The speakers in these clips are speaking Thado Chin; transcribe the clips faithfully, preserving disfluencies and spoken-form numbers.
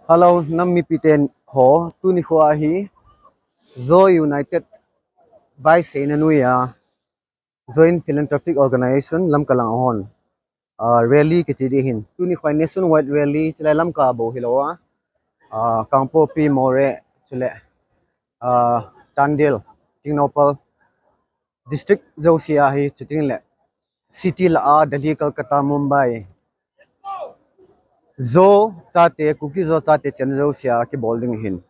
Hello, nam mipite ho, tuni kho ahi, Zo United Vice Seina Nuia, Zo Philanthropic Organization, Lamka lang hon. Ah, rally kichi di hin. Tuni kho nationwide rally, chulai Lamka bou hilou a. Ah, Kangpokpi, Moreh, chule, ah, Chandel, Tengnoupal, district jouse a hi, chuting le city la a, Delhi, Kolkata, Mumbai. Zo chate, Kuki Zo chate chan jouse a kibol ding hin.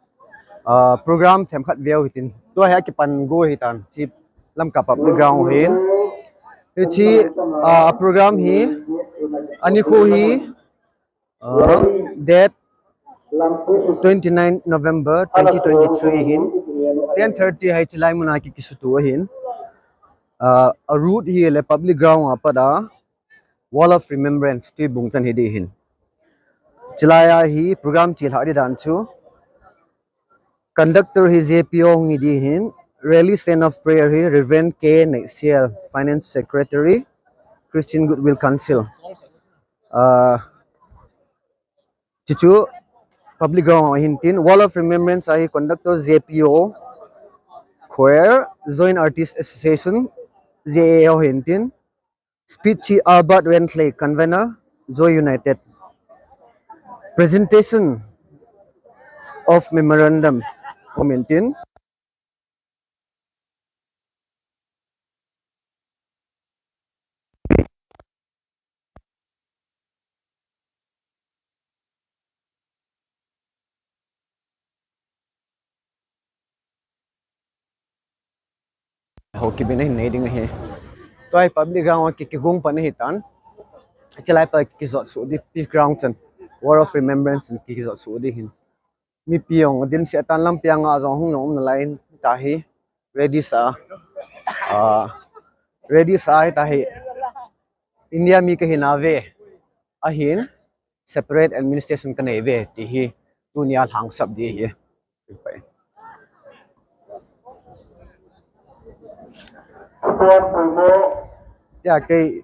Ah, program themkhat veu hitin. Tua hi akipan go hitan. Chi Lamka Public Ground hin. Hichi, ah, program hi, ani kho hi, ah, date twenty-nine November twenty twenty-three hin. Ten thirty hichi lai muna ki kisuto hin. Ah, a route hi le Public Ground a pat a Wall of Remembrance, Tuibung chan hi di hin. Chilai a hi program chilha di dan chu. Conductor hi J P O hi di hin. Rally send of prayer hi Reverend K Neisiel, Finance Secretary, Christian Goodwill Council. Ah, chuchu Public Ground a hin tin. Wall of Remembrance a hi conductor J P O, choir, Zo Artist Association, J A O hin tin. Speech hi Albert Wentley, convener, Zo United. Presentation of memorandum, komentin. Ho kibin ahin nei ding ahi. Tua hi Public Ground a ki, kigong pan ahitan. Chilai pa kizot suh di, Peace Ground chan, Wall of Remembrance in kizot suh di hin. Mipi jong dimset tan, lampi a nga jong hung jong um nalai in, tahi ready sa. Ah, ready sa hi tahi. India mi kahi nave, ahin separate administration kanei ve, ti hi tunia lhangsap di hi. Ya, kei.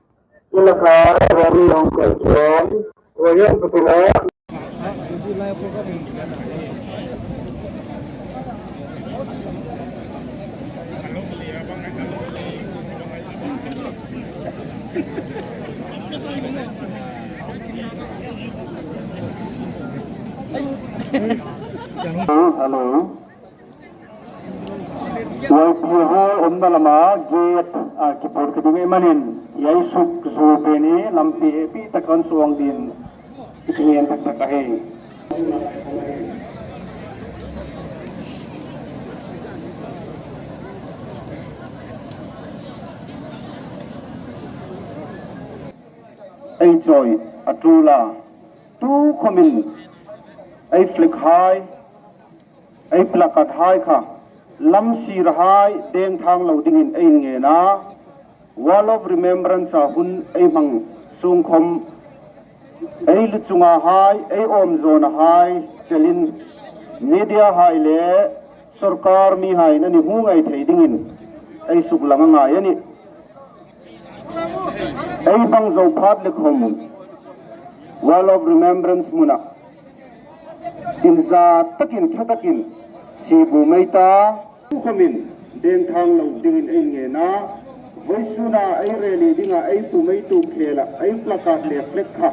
Hello. Waipi ho umna lama gate a kipur kiding imanin, yai suk su peni lampi epi takan suang din. Kitingen tak tak ahi. Ei choi, a tula, tu khomin, ei flag hai, ei placard hai kha, lamsir hai, dengthang lou dingin ei ngena, Wall of Remembrance a hun ei mang sung khom, ei luchunga hai, ei omjona hai, chelin media hai le sorkar mi hai nani hu ngai thei dingin ei suklang angai ani. Ei bang jou phat le khom Wall of Remembrance muna inja takin, tha takin, sibu mai ta. Khomin, dengthang lou dingin ei ngena, voisuna ei rally dinga ei pu mai tu khela, ei placard le flag kha,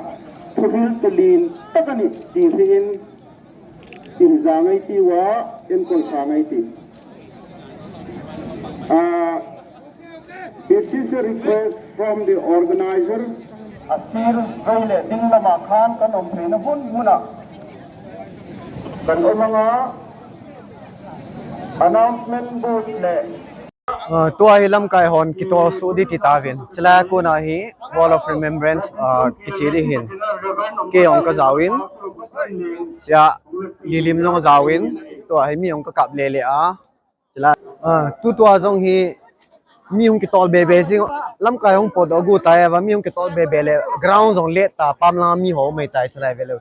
thuhil tulin takani, ti hin, inja ngai ti wa, in koi sa ngai ti. Ah, this is a request from the organizers. Asir vei le ding lama khan kan um theina hun muna kan um anga, announcement board le Ah, tua hi lamkai hon kitol suh di ti tauvin. Chulai a kona hi Wall of Remembrance, ah, kichi di hin. Kei jong ka jaovin. Chia, Lilim jong jaovin. Tua hi mi jong ka kap le le a. Chulai, ah, tu tua jong hi mi hung kitol be be jing. Lamkai hung potdoh gu tai a va mi hung kitol be be le. Ground jong let ta, pam lang mi ho mai tai chulai ve leu.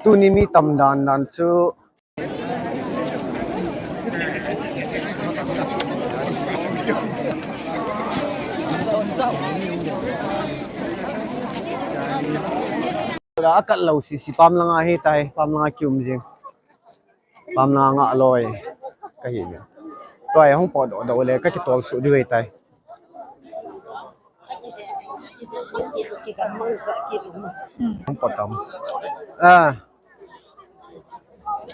Tuni mi tam dan dan chu. Akat lou sisi pam langa hi tai, pam langa kium jing. Pam langa loi. Kahi ni. Tua hi hung potdoh doh le kakitol suh diu ahitai. Hung pot tam. Ah.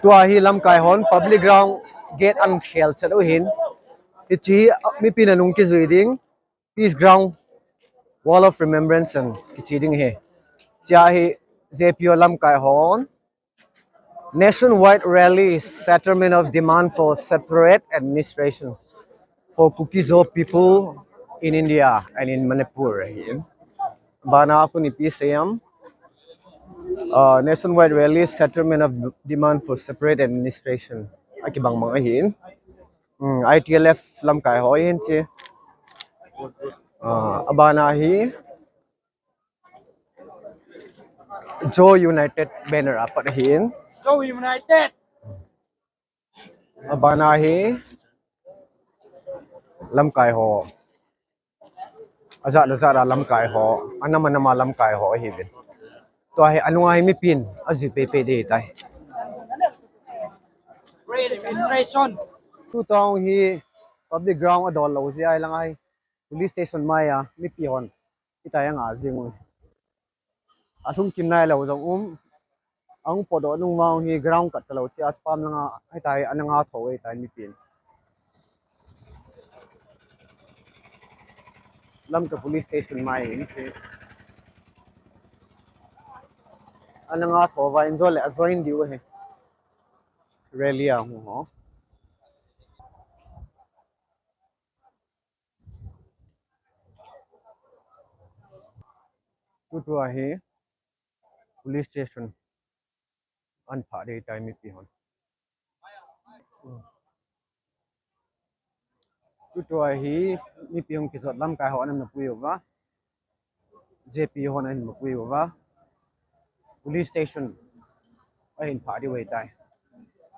Tua hi lamkai hon public ground gate ahin khel chet u ahin. Hiche hi, ah, mipin anung kijui ding. Peace Ground, Wall of Remembrance ahin kiche ding ahi. Hiche hi J P O lamkai hon Nationwide Rally, Settlement of Demand for Separate Administration for Kuki-Zo People in India and in Manipur ahi. Bana khu ipi seiyem, uh, Nationwide Rally, Settlement of Demand for Separate Administration akibang bang ahin. Hmm, I T L F lamkai ho ahin hiche. Ah, abana hi Zo United banner apat ahin. Zo United. Abana hi lamkai ho. Ajat ajat a lamkai ho. Anam anam a lamkai ho ahiuvin. Tua hi anunga hi mipin ajui pei pei ding ahitai. Free demonstration. Tutua hi public ground adol lou jeh a hilanga hi police station maiya mipi hon hitia nga jing u. Alhung kim nailou jong um. Ahung potdoh nung vang hi ground kat talou, hiche a pam langa hitia ana nga tho u ahitai mipin. Lamka police station mai in che. Ana nga tho uva in jole a join diu ahi. Rally a hung ho. Tutua hi police station ahin phah ding ahitai mipi hon. Tutua hi mipi hung kijot lamkai ho ahin mapui uva. J P hon ahin mapui uva. Police station ahin phah diu ahitai.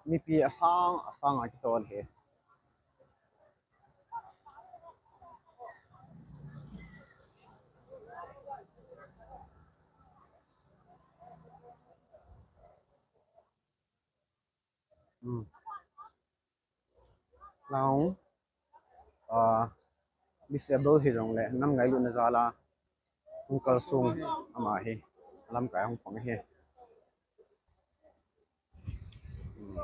Mipi asang asang a kitol hi. Hmm. Nang, ah, disable hijongle, nam ngailutna jal a hung kalsong ama hi, lamkai hung pang ahi. Hmm.